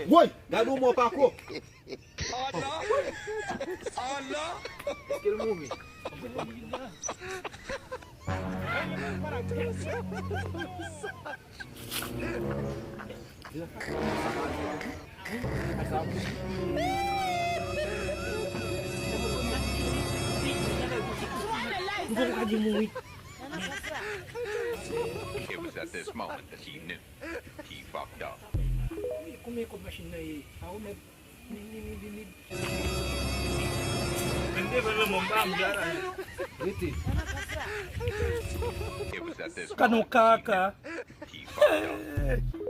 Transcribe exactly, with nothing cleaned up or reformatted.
Woy! Gade yon mò pako! Èske l mouri? It was at this moment that he knew. He fucked up. Konbyen kòb machin nan ye? A ou mèt. Li, li, li, li, li. Mwen devan lanmò m pa m jara. Rete. It was at this Ka non moment kaka. he fucked up.